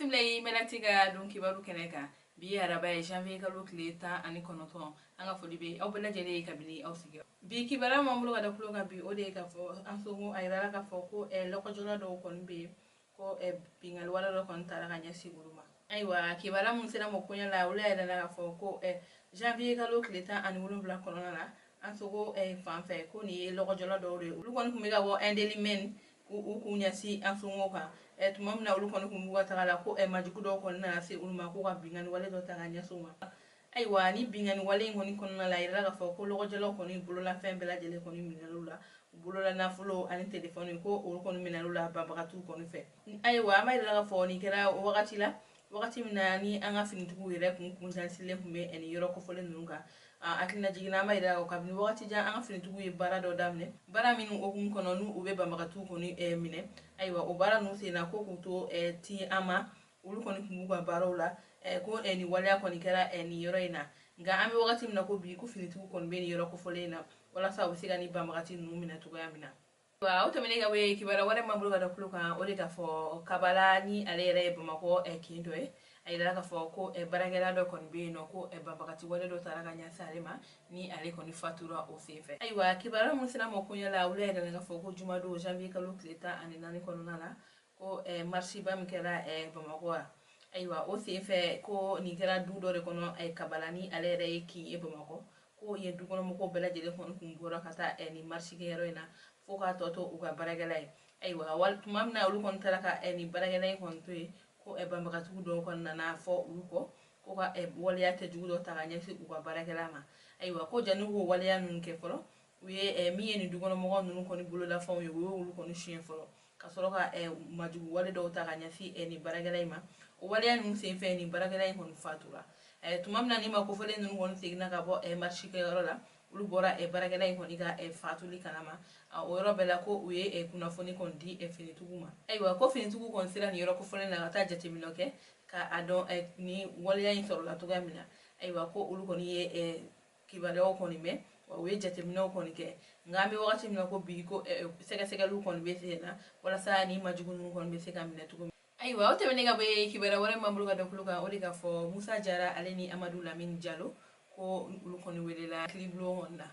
Bisimila i mɛlɛti ka don kibaru kɛnɛ kan. Bi ye araba ye, janvier kalo tile 19. An ka foli bɛ aw bɛɛ lajɛlen ye kabini aw sigi. Bi kibaruya m'an bolo ka da tulo kan bi, o de ye k'a fɔ Ansongo, a yirala k'a fɔ ko lɔgɔjɔla dɔw kɔni bɛ yen, ko binkanni wale dɔ kɔni taara ka ɲɛsin olu ma. Ayiwa, kibaruya mun sera ma koɲɛ la, olu y'a yirala k'a fɔ ko janvier kalo tile 17 kɔnɔna la, Ansongo fan fɛ, ko nin ye lɔgɔjɔla dɔw de ye. Olu kɔni tun bɛ ka bɔ Indelimane k'u k'u ɲɛsin Ansongo kan. Tuma min na olu kɔni tun b'u ka taga la, ko majugu dɔw kɔni nana se olu ma, k'u ka binkanni wale dɔ ta ka ɲɛsin u ma. Ayiwa, ni binkanni wale in kɔni kɔnɔna la, a yirala k'a fɔ ko lɔgɔjɔlaw kɔni bololafɛn bɛɛ lajɛlen kɔni minɛl'u la, u bolola nafolo ani telefɔni, ko olu kɔni minɛl'u la banbagatiw kɔni fɛ. Ayiwa, an b'a yirala k'a fɔ nin kɛra wagati la, wagati min na ni an ka finitigiw yɛrɛ kun kunsansilen tun bɛ nin yɔrɔ kofɔlen ninnu kan. Hakilina jiginna, an b'a yira kabini wagati jan an ka finitigiw ye baara dɔ daminɛ, baara minnu hukumu kɔnɔ n'u u bɛ banbagatiw kɔni minɛ. Ayiwa, o baara ninnu senna, ko k'u to ti an ma, olu kɔni tun b'u ka baaraw la, ko nin waleya kɔni kɛra nin yɔrɔ in na. Nka an bɛ wagati min na ko bi, ko finitigiw kɔni bɛ nin yɔrɔ kofɔlen in na walasa u bɛ se ka nin banbagati ninnu minɛ cogoya min na. Wa o tɛmɛnen ka bɔ yen, kibaruya wɛrɛ m'an bolo ka da tulo kan, o de k'a fɔ Kabala, ni ale yɛrɛ ye Bamakɔ kin dɔ ye, a yirala k'a fɔ ko baarakɛla dɔ kɔni bɛ yen nɔ, ko banbagati wale dɔ taara ka ɲɛsin ale ma, ni ale kɔni fatura o senfɛ. Ayiwa, kibaruya mun sera ma koɲɛ la, olu y'a yira k'a fɔ ko jumadon janvier kalo tile 14 kɔnɔna la, ko marisiba min kɛra Bamakɔ yan, ayiwa, o senfɛ, ko nin kɛra du dɔ de kɔnɔ Kabala, ni ale yɛrɛ ye kin ye Bamakɔ, ko yen dukɔnɔmɔgɔw bɛɛ lajɛlen kɔni tun bɔra ka taa nin marisikɛyɔrɔ in na fo k'a tɔ to u ka baarakɛla ye. Ayiwa, wali tuma min na olu kɔni taara ka nin baarakɛla in kɔni to yen, ko banbagatigiw dɔw kɔni nana fɔ olu kɔ ko ka waleya cɛjugu dɔ ta ka ɲɛsin u ka baarakɛla ma. Ayiwa, ko janni k'o waleya ninnu kɛ fɔlɔ, u ye min ye nin dukɔnɔmɔgɔw ninnu kɔni bololafɛnw ye, u y'olu kɔni siɲɛ fɔlɔ, ka sɔrɔ ka majugu wale dɔw ta ka ɲɛsin nin baarakɛla in ma. O waleya ninnu senfɛ, nin baarakɛla in kɔni fatura. Tuma min na ni ma kofɔlen ninnu kɔni seginna ka bɔ marisikɛyɔrɔ la, olu bɔra baarakɛla in kɔni ka fatuli kalama. O yɔrɔ bɛɛ la, ko u ye kunnafoni kɔni di finitigiw ma. Ayiwa, ko finitigiw kɔni sera nin yɔrɔ kofɔlen na ka taa jateminɛ kɛ k'a dɔn ni waleya in sɔrɔla cogoya min na. Ayiwa, ko olu kɔni ye kibaruyaw kɔni mɛn, wa u ye jateminɛw kɔni kɛ. Nka an bɛ wagati min na ko bi, ko sɛgɛsɛgɛliw kɔni bɛ sen na walasa ni majugu ninnu kɔni bɛ se ka minɛ cogo min. Ayiwa, o tɛmɛnen ka bɔ yen, kibaruya wɛrɛ m'an bolo ka da tulo kan, o de k'a fɔ Musa Jara, ale ni Amadu Lamini Jalo, ko olu kɔni welela kiiribulon kɔni na.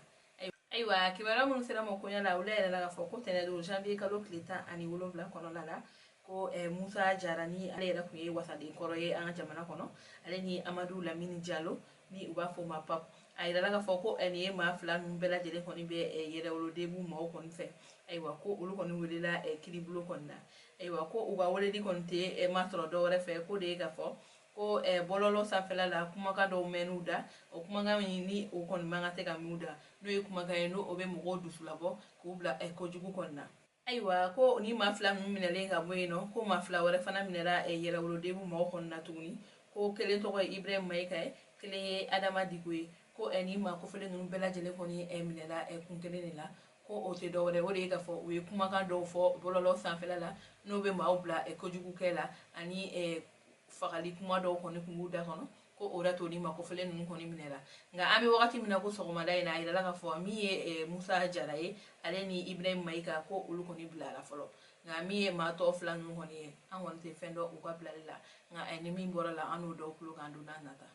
Ayiwa, kibaruya minnu sera ma koɲɛ la, olu yɛrɛ la k'a fɔ ko tɛnɛn don janvier kalo tile 17 kɔnɔna la, ko Musa Jara, ni ale yɛrɛ tun ye wasaden kɔrɔ ye an ka jamana kɔnɔ, ale ni Amadu Lamini Jalo, ni u b'a fɔ o ma PAP, a yirala k'a fɔ ko nin ye maa fila ninnu bɛɛ lajɛlen kɔni bɛ yɛrɛwolodenbu maaw kɔni fɛ. Ayiwa, ko olu kɔni welela kiiribulon kɔni na. Ayiwa, ko u ka weleli kɔni tɛ ma sɔrɔ dɔw wɛrɛ fɛ, ko de ye k'a fɔ ko bɔlɔlɔ sanfɛla la, kumakan dɔw mɛn'u da, o kumakan min ni o kɔni man kan tɛ ka min da, n'o ye kumakan ye n'o o bɛ mɔgɔw dusulabɔ k'u bila kojugu kɔni na. Ayiwa, ko ni maa fila ninnu minɛlen ka bɔ yen nɔ, ko maa fila wɛrɛ fana minɛra yɛrɛwolodenbu maaw kɔni na tuguni, ko kelen tɔgɔ ye Ibrahim Mayiga ye, kelen ye Adama Diko ye. Ko ni maa kofɔlen ninnu bɛɛ lajɛlen kɔni minɛla kun kelen de la, ko o tɛ dɔwɛrɛ, o de ye k'a fɔ u ye kumakan dɔw fɔ bɔlɔlɔ sanfɛla la n'o bɛ maaw bila kojugu kɛ la, ani fagali kuma dɔw kɔni tun b'u da kɔnɔ, ko o yɛrɛ to ni maa kofɔlen ninnu kɔni minɛra. Nka an bɛ wagati min na ko sɔgɔmada in na, a yirala k'a fɔ min ye Musa Jara ye, ale ni Ibrahim Mayiga, ko olu kɔni bilara fɔlɔ. Nka min ye maa tɔ fila ninnu kɔni ye, an kɔni tɛ fɛn dɔn u ka bilali la. Nka ni min bɔra la, an n'o dɔw tulo kan don n'a nata.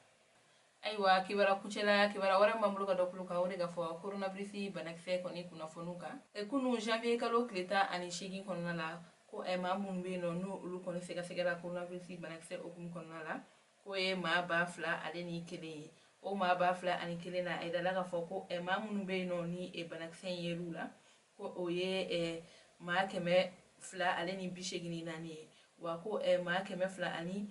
Ayiwa, kibaruya kuncɛla, kibaruya wɛrɛ m'an bolo ka dɔ tulo kan, o de k'a fɔ coronavirus banakisɛ kɔni kunnafoniw kan. Kunun janvier kalo tile 18 kɔnɔna la, ko maa minnu bɛ yen nɔ n'o olu kɔni sɛgɛsɛgɛra coronavirus banakisɛ hukumu kɔnɔna la, k'o ye maa 2001 ye. O maa 2001 na, a yirala k'a fɔ ko maa minnu bɛ yen nɔ ni banakisɛ in yer'u la, ko o ye maa 284 ye. Wa ko maa 229,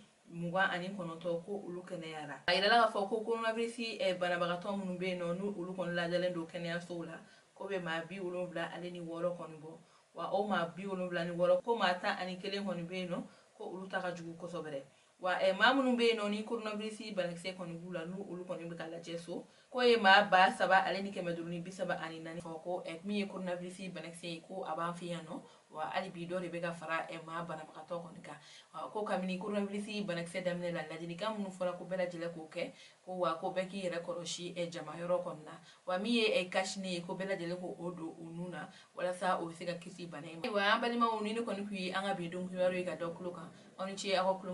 ko olu kɛnɛyara. A yirala k'a fɔ ko coronavirus banabagatɔ minnu bɛ yen nɔ n'u olu kɔni lajɛlen don kɛnɛyasow la, ko bɛ maa 76 kɔni bɔ. Wa o maa 76, ko maa 11 kɔni bɛ yen nɔ, ko olu ta ka jugu kosɛbɛ. Wa maa minnu bɛ yen nɔ ni coronavirus banakisɛ kɔni b'u la, n'u olu kɔni bɛ ka lajɛ so, k'o ye maa 3534. Fɔ ko min ye coronavirus banakisɛ ye, ko a b'an fɛ yan nɔ, wa hali bi dɔ de bɛ ka fara maa banabagatɔ kɔni kan. Ko kabini coronavirus banakisɛ daminɛ la, ladilikan minnu fɔra ko bɛɛ lajɛlen k'o kɛ, ko wa ko bɛɛ k'i yɛrɛ kɔlɔsi jama yɔrɔ kɔni na, wa min ye cache-nez ye, ko bɛɛ lajɛlen k'o don u nun na walasa o bɛ se ka kisi bana in ma. Ayiwa, an balimaw, ni ne kɔni tun ye an ka bi don kibaru ye ka da tulo kan. Aw ni ce aw ka tulo.